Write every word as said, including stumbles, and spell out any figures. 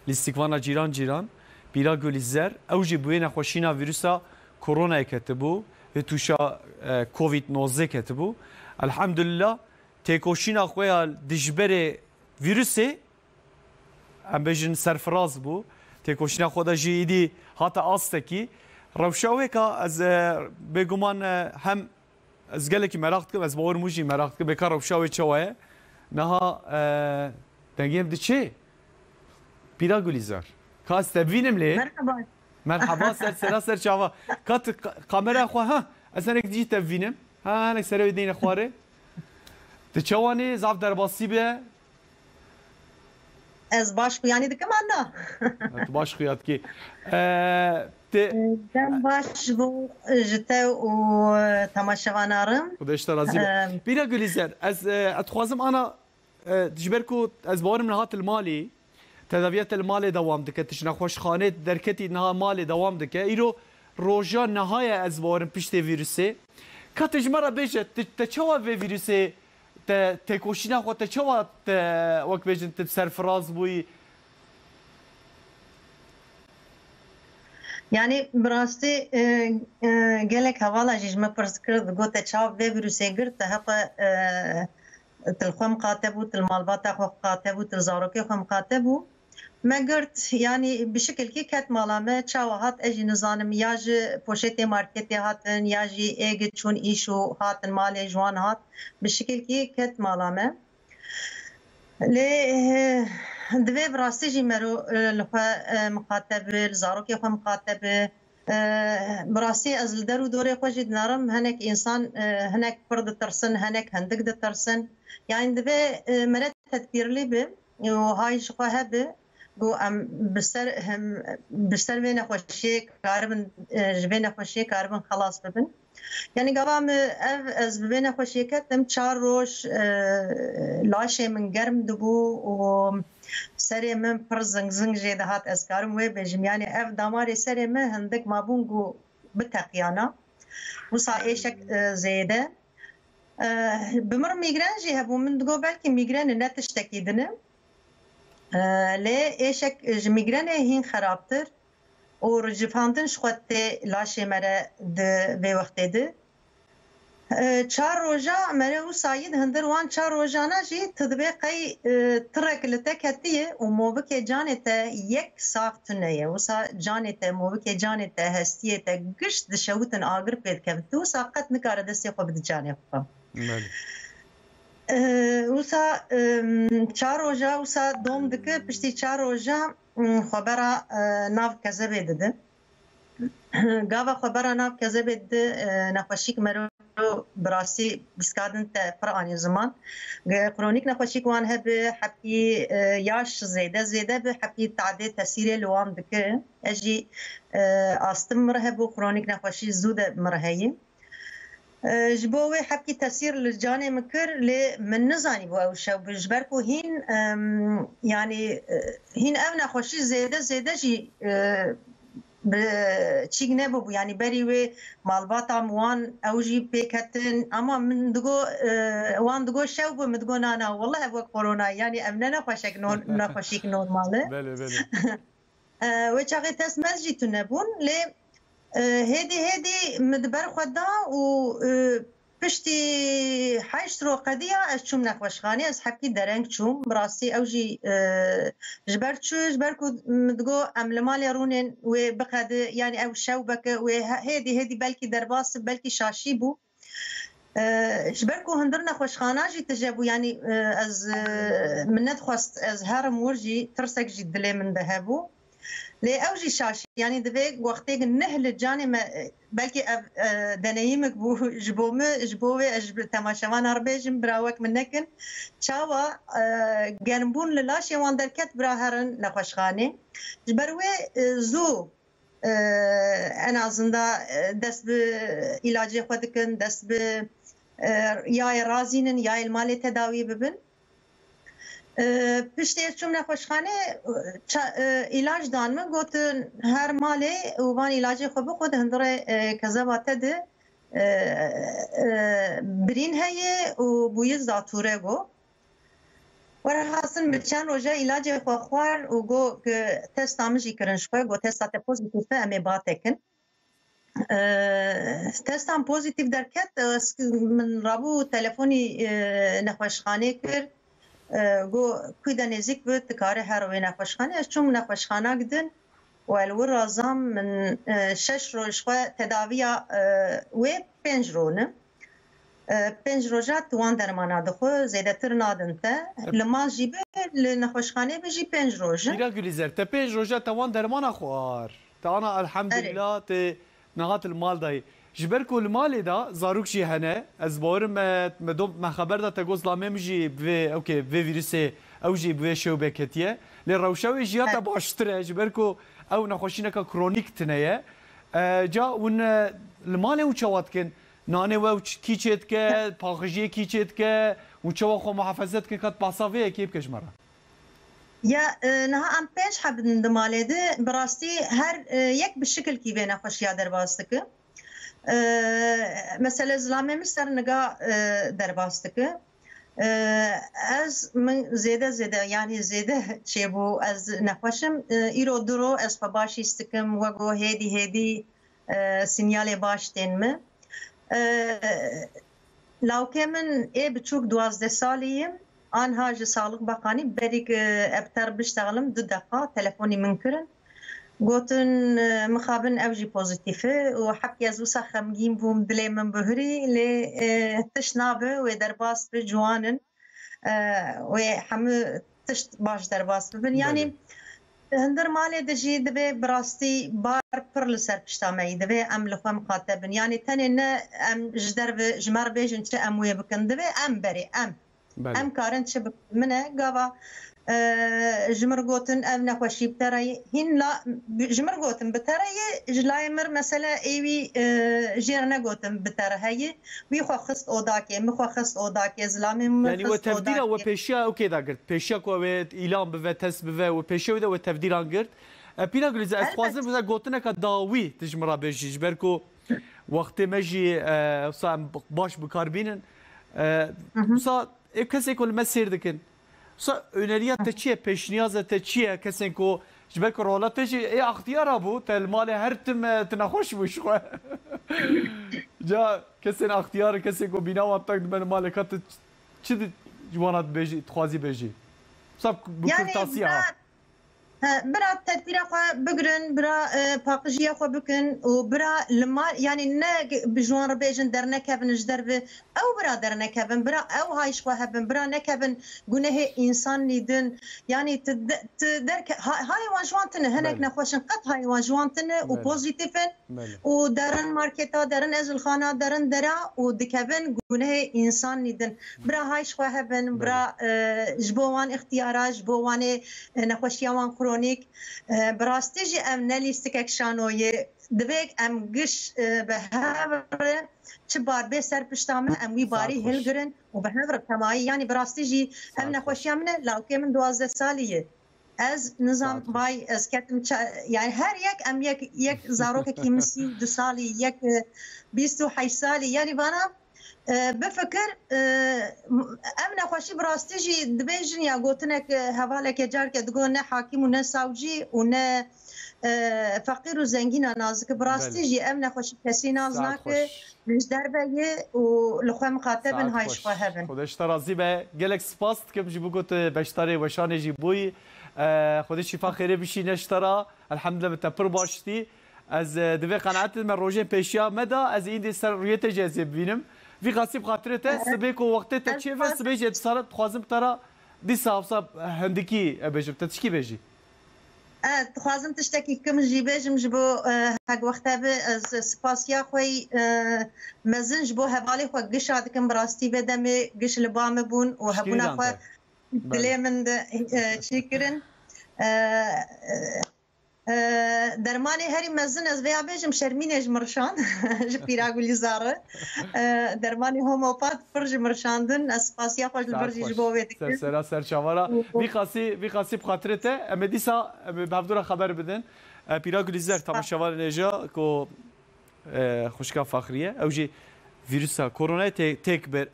Lîstikvana Cîran Cîran, Pîra Gulîzer, ew jî bi wê nexweşîna vîrusa koronayê ketibû, wê tûşa, e, covid nozdeh ketibû. Elhamdulillah, têkoşîna xwe ya dijberê vîrusê, em bêjin, serfiraz bû. Têkoşîna xwe de jî îdî hate astekî. Rewşa wê ka ez, e, bêguman, e, hem ez gelekî meraq dikim, ez bawerim û jî meraq dikim, bê ka rewşa wê çawa ye. Niha, e, dengê min diçê? Pîra Gulîzar. Ka ez te bivînim lê? Merhaba. Merhaba, ser sera ser çava. Ka tu ka-, kamera xwe, ha, ez hinek dî te bivînim. Ha, hinek serê wê deyne xwarê. Tu çawanî, zaf derbasî be. Ez baş xuyanî dikim, an na? Ha, tu baş xuya dikî. E, te Dem baş ji bo, ji te û temaşevanarin. Xwedê ji te razî be. Em. Pîra Gulîzer, ez, e, ez dixwazim ana, e, ji ber ku ez bawerim niha tu li malî, tedaviya te li malê dewam dike, tu ji nexweşxanê derketî niha malê dewam dike. Îro roja niha ye, ez bawerim, piştê vîrusê. Ka tu ji me re bêje, tu, te çawa vê vîrusê, te têkoşîna xwe, te çawa, te, wek bêjin, tu serfiraz bûyî? Yani bi rastî, e, e, gelek hevala jî ji me pirs kir, digot, te çawa vê vîrusê girt, te heqe, e, tu li xwe miqate bû, tu li malbata xwe miqate bû, tu li zarokê xwe miqate bû. Me girt, yani bi şikilkî ket mala me, çawa hat ez jî nizanim, ya ji poşetê marketê hatin, ya jî ê gi çûn îş û hatin malê ji wan hat, bi şikilkî ket mala me. Lê, eh, divê bi rastî jî mero, eh, li xwe, eh, miqate bi, li zarokê xwe miqate bi. Eh, bi rastî ez li der û dorê xwe jî dinarim, hinek însan, eh, hinek pir ditirsin, hinek hindik ditirsin. Yani divê, eh, mere tedbîrlî bi û hay ji xwe hebe ku em bi ser, hem bi ser vê nexweşiyê karibin, eh, ji vê nexweşiyê karibin xelas bibin. Yani gava min ev, ez bi vê nexweşiyê ketim, çar roj, e, laşê min germ dibû û serê min pir zing zing jê dihat, ez karim wê bêjim. Yani ev damarê serê min hindik mabûn ku biteqiyana. Wisa êşek, e, zêde. E, bi min mîgren jî hebû, min digot belkî mîgren e, ne tiştekî din e. E, lê êşek ji mîgrenê hîn xerabtir û ricifandin ji xwe tê laşê me re di vê wextê de. E, çar roja me re wisa yid hindir wan çar rojana jî tu dibê qey, e, tirek li te ketiye û movikê canê te yek sax tune ye. Wisa canê te, movikê canê te, hestiyê te gişt dişewitin, agir pê dikevin. Tu wisa qet nikare destê xwe bide canê xwe. Belê. E, wisa, e, çar roja wisa dom dike, piştî çar roja, e, xwebera, e, nav kezebê dide. Gava xwebera nav kezebê dide, e, nexweşîk mero bi rastî bîskadin te pir anî ziman. Ge-, kronîk nexweşîk wan hebe, hepî, e, yaş zêde zêde bi, hepî tadê tesîrê li wan dike. Ez jî, e, astim mir hebû, kronîk nexweşî zû de mir heye. E, ji bo wê hepkî tesîr li canê min kir, lê min nizanîbû ew şew bi, ji ber ku hîn, em, yanî, e, hîn ev nexweşî zêde zêde jî, e, bi çîk nebûbû. Yanî berî wê malbata min wan ew jî pê ketin, ama min digo, e, wan digo şew bi, min digo na na, wellah ev wek korona ye. Yanî ev ne nexweşek nor-, nexweşîk normal e. Belê, belê. E, wê çaxê test mest jî tune bûn, lê, e, hêdî hêdî min di ber xwe da û, e, piştî heşt roj qediya ez çûm nexweşxanê, ez hepkî dereng çûm. Bi rastî ew jî, e, ji ber çi, ji ber ku min digo em li malê rûnên wê biqedi, yanî ew şew bike, wê he-, hêdî hêdî belkî derbas, belkî şaşî bû. E, ji ber ku hundir nexweşxana jî tije bû, yanî, e, ez, e, min nedixwest ez herim wir jî, tirsek jî dilê min de hebû. Lê ew jî şaşî, yanî divê wextêk neh li canê me, e, belkî ev, e, deneyîmek bû ji bo min, ji bo wê ez ji temaşevana re bêjim, bira wek min nekin. Çawa, e, germbûn li laşê wan derket, bira herin nexweşxanê. Ji ber wê, e, zû e, en azında, e, dest bi îlacê xwe dikin, dest bi, e, ya yê razînin, ya yê li malê tedawî bibin. E, piştê ez çûm nexweşxanê, ça-, e, îlac dan min, gotin her malê û van îlacê xwe bixwe, di hundirê, e, kezeba te de, e, e, birîn heye û bûye zatûre, got. Werhasil min çend roja îlacê xwe xwar û got ku testa min jî kirin ji xwe, got testa te pozîtîf e, em ê ba te kin. E, testan pozîtîf derket, ez, min rabû telefonî, e, nexweşxanê kir. E, got, ku de nêzîk bi, tu karî here wê nexweşxanê. Ez çûm nexweşxanak din û el wir razam min, e, şeş roj xwe tedaviya, e, wê pênc roj ne. E, pênc roja tu wan dermana dixwe, zêdetir nadin te. Li mal jî bi, li nexweşxanê bi jî pênc roj e. Pîra Gulîzer, te pênc roja te wan dermana xwar. Te ana Erê. Elhamdulillah, te nehat li mal dayî. Ji ber ku li malê de zarok jî hene, ez bawerim me, me do, me xeber da te got zilamê min jî bi vê, okey, bi vê vîrusê, ew jî bi vê şewbê ketiye. Lê rewşa wê jiya te Evet. baştir e, ji ber ku ew nexweşîneka kronîk tine ye. E, ca hûn, e, li malê hûn çawa dikin? Nanê we û ç-, kî çêdike, paxijiyê kî çêdike, hûn çawa xwe muhafeze dikin, kat behsa vê yekê bike ji me re? Ya, e, niha em pênc heb in di malê de, bi rastî her, e, yek bi şikilkî vê nexweşiya derbas dike. E, mesele zilamê min ser niga, e, derbas dike. E, ez, min zêde zêde, yanî zêde çêbû, ez nexweş im. E, îro du ro ez xwe baş hîs dikim, wego hêdî hêdî, e, sinyalê baş tên min. E, lawkê min ê biçûk duwazdeh salî ye. Anha ji Sağlık Bakanî berî ku ez bi te re biştexlim du deqa telefonî min kirin. Gotin, e, mixabin ew jî pozîtîf e û hebkê ez wisa xemgîn bûm, dilê min bihurî, lê, e, tişt nabe, wê derbas bi, ciwan in. E, wê hemû tişt baş derbas bibin. Belê. Yanî, hundir malê de jî divê bi rastî bar pir li ser pişta me yî. Divê em li xwe miqate bin. Yanî tenê ne em ji derve ji me re bêjin çi em wê bikin. Divê em berê, em. Belê. Em karin çi bikin. Min e gava, e, ji mir gotin ev nexweşî bi te re ye. Hîn la, ji mir gotin bi te re ye, ji layê mir mesele êwî, e, jê re negotin bi te re heye. Wî xwe xist odakê, min xwe xist odakê, zilamê min Yanî we xist tevdîra we odakê. pêşiya ew kê de girt. Pêşiya ku ew ê îlan bive, test bive, we pêşiya wê de we tevdîran girt. E, Pîra Gulîze, ez Elbet. dixwazim bize gotineka dawî tu ji min re bêjî. Ji ber ku wextê me jî, e, wisa em baş bi kar bînin. E, Hı hı. wisa ê kesê ku li me sêr dikin. Wisa öneriya te çi ye? Pêşniyaza te çi ye? Kesên ku Ji ber ku rola te jî ê extiyara bû, te li malê her tim, e, tu nexweş bû ji xwe. Ca kesên extiyar, kesên ku bîna wan tak dibe li malê ka tu çi di, ji wana dibêjî, dixwazî bêjî? Wisa bi Yanî kurtasiya ha. bira, he, bira tedbîra xwe bigirin, bira, e, paqijiya xwe bikin û bira li mal, yanî ne bi ji wan re bêjin dernekevin ji derve, ew bira dernekevin, bira ew hay ji xwe hebin, bira nekevin gunehê însanî din. Yanî tu de-, tu derke-, ha-, hayê wan ji wan tine, hinek Belê. nexweş in, qet hayê wan ji wan tine û Belê. pozîtîf in Belê. û derin marketa, derin ezilxana, derin dera û dikevin gunehê însanî din. Bira hay ji xwe hebin, Belê. bira, e, ji bo wan ixtiyara, ji bo wanê, e, nexweşiya wan kronîk, e, bi rastî jî ev ne lîstikek şano ye. Divê em giş, e, bi hev re çi bar bê ser pişta me, em wî barî Saet xweş. hilgirin û bi hev re temayî. Yanî bi rastî jî ev Saet xweş. nexweşiya min e, lawkê min duwazdeh salî ye. Ez nizam Saet xweş. bay, ez ketim ça-, yanî her yek em yek, yek zarokekî min sî û du salî, yek, e, bîst û heşt salî. Yanî vana, e, bifikir, e, ev nexweşî bi rastî jî dibêjin ya gotinek, e, hevaleke carke digo ne hakîm û ne savcî û ne, e, feqîr û zengîna nazik. Bi rastî Belê. jî ev nexweşî kesî naz Saet nake. xweş. Ji derve ye û li xwe miqate bin, Saet hay ji xweş. xwe hebin. Xwedê ji te razî be. Gelek spas dikim ji bo ku tu beşdarê weşanê jî bûyî. E, Xwedê şîfa xêrê bişîne ji te re. Elhamdulillah, bi te pir baş dî. Ez, e, divê qenaet me rojên pêşiya me da, ez îndî ser rûyê te jî ez ê bibînim. Vî qasî bi xatirê te, Ehe. sibê ku wextê te Ez çêve, spas- sibê jî ez sara dixwazim te re dîsa wisa hindikî, e, bêjim. Te tişkî bêjî? E, dixwazim tiştekî kim jî bêjim ji bo, e, hek wexte bi, ez spasiya xwe yî, e, mezin ji bo hevalê xwe gişa dikim. Bi rastî vê demê giş li ba min bûn û hebûna Şikîran xwe te. Belê. dilê min de, e, çêkirin. E, e, e, dermanê herî mezin ez vêya bêjim, şermînê ji min rişand, ji Pîra Gulîzar re. E, dermanê homeopat pir ji min rişandin. Ez spasiya xwe ji li vir Saet jî xweş. ji bo wê dikim. Ser sera, ser çavara. Vî qasî, vî qasî bi xatirê te, em ê dîsa, em ê bi hevdû re xeber bidin. E, Pîra Gulîzer, Spas. temaşevanê nêja ku, e, xwişka Faxriye, ew jî vîrusa koronayê tê-, têk bir.